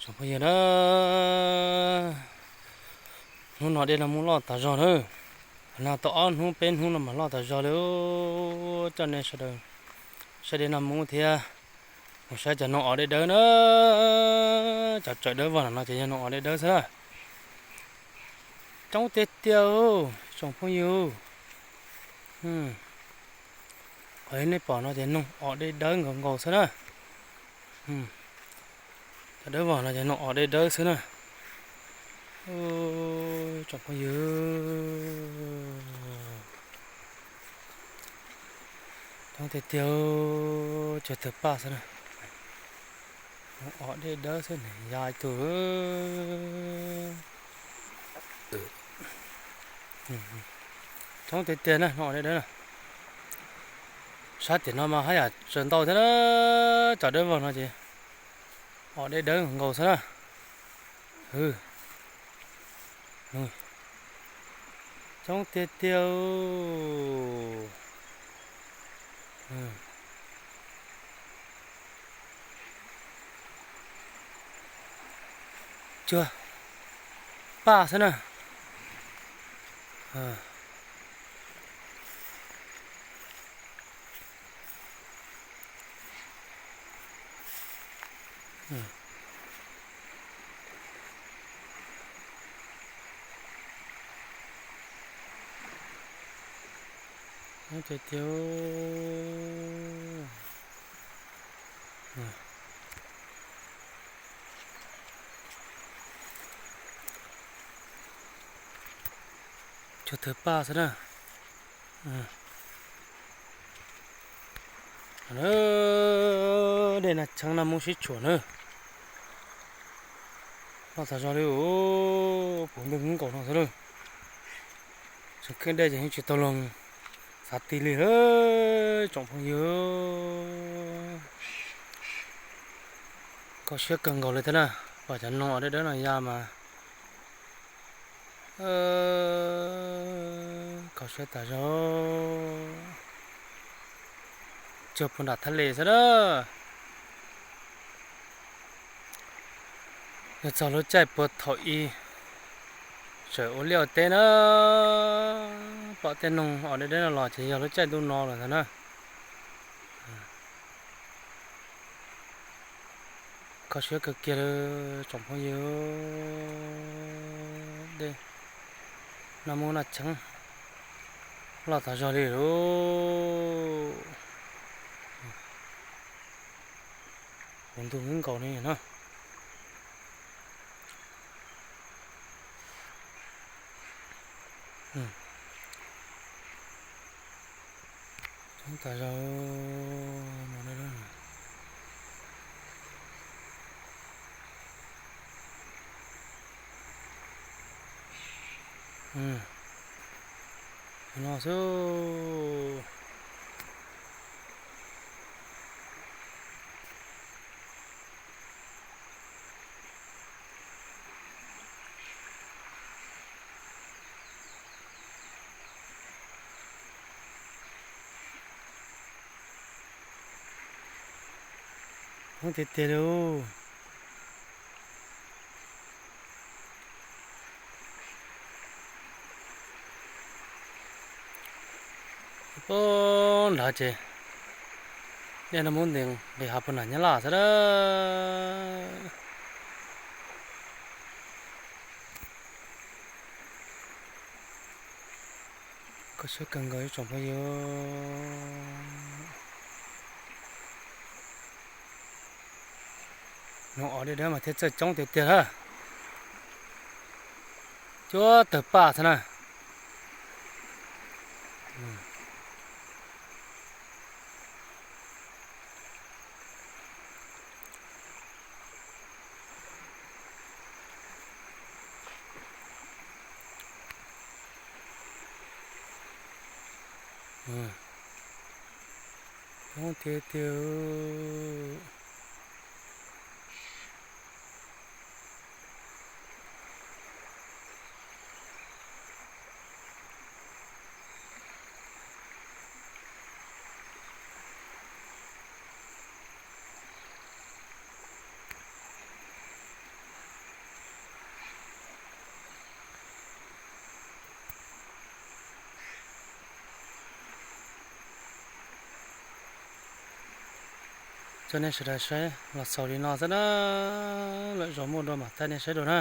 Phooj ywg na, hnub no dej no muab loj tas zog na. Nag tau ob hnub peb hnub no mas loj tas zog li. Coj nej sawv daws saib dej no muab thiab mus saib cov noog os dej dawb na. Cov tsawm dawb vog no ces yog noog os dej dawb xwb na. Coob tiag tiag tsoom phooj ywg. Qhov nej pom no ces noog os dej dawb nkaus nkaus xwb na. Cov dawb vog no ces noog os dej dawb xwb na. Tsoom phooj ywg, coob tiag tiag, cuag tawg paj xwb na. Noog os dej dawb xwb ne, ya ib tug. Coob tiag tiag na, noog os dej dawb na. Sab tim no mas haj yam tseem ntau thiab na, cov dawb vog no ces os dej dawb nkaus xwb na. Coob tiag tiag. Cuag paj xwb na. Coob tiag tiag. Cuag tawg paj xwb na. Dej nag tshee no muab sib tshuam na. Loj tas zog li, puv ntug nkaus no xwb na. Tseem kheej dej ces yeej tsis tau loog xav ti li lawm tsoom phooj ywg. Kho siab kawg nkaus li thiab na, pom cov noog os dej dawb no ya mas kho siab tas zog. Cuag puag nram thaj les xwb na. Yog txog lub caij puag thaum ub tseem ua liaj ua teb na, pom tej noog os dej dawb no los ces yog lub caij ntuj no lawm ntag na. Kho siab kawg kiag li tsoom phooj ywg. Dej no muab nag tshee loj tas zog li lauj. Puv ntug nkaus li no. Coob tas zog no. No xwb. Coob tiag tiag li. Puag nrad ces dej no muab nqis nqis hav puag nram Nyab Laj xwb na. Kho siab kawg nkaus ib tsoom phooj ywg. Noog os dej dawb mas thiaj txawj coob tiag tiag lawm. Cuag tawg paj xwb na. Coob tiag tiag. Coj nej sawv daws saib los xaus li no xwb na. Lwm zaus muaj dua mam thaij nej saib dua na.